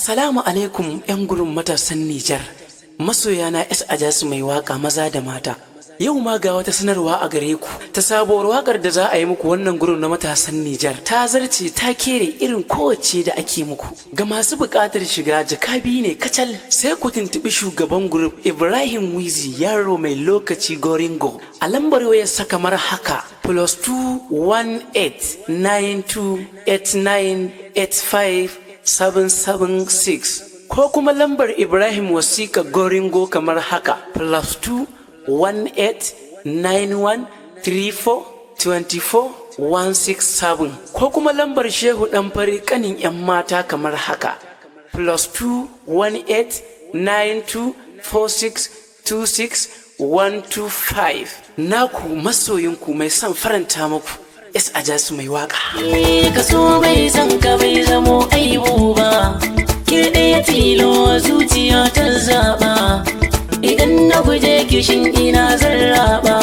Assalamu alaikum 'yan gurin matasan Nijar, masoyana S Ajasu mai waka maza da mata. Yau ma ga wata sanarwa a gare ku ta sabuwar wakar da za a yi muku. Wannan gurin na matasan Nijar ta zarce, ta kere irin kowace da ake muku. Ga masu buƙatar shiga, jaka 2 ne kacal. Sai ku tuntuɓi shugaban group, Ibrahim Wizi, yaro mai lokaci Goringo, a lambar wayarsa kamar haka: +218 92 89 85 776, ko kuma lambar Ibrahim Wasiƙa Goringo kamar haka: +218 91 34 24 167, ko kuma lambar Shehu Ɗan Fari, ƙanin 'yan mata, kamar haka: +218 92 46 26 125. Naku, masoyinku, mai son faranta muku, S Ajasu mai waka. Ka so bai san ka bai zamo aibu ba, ke ɗaya tilo zuciya ta zaɓa. Idan na guje kishin ina zan raba.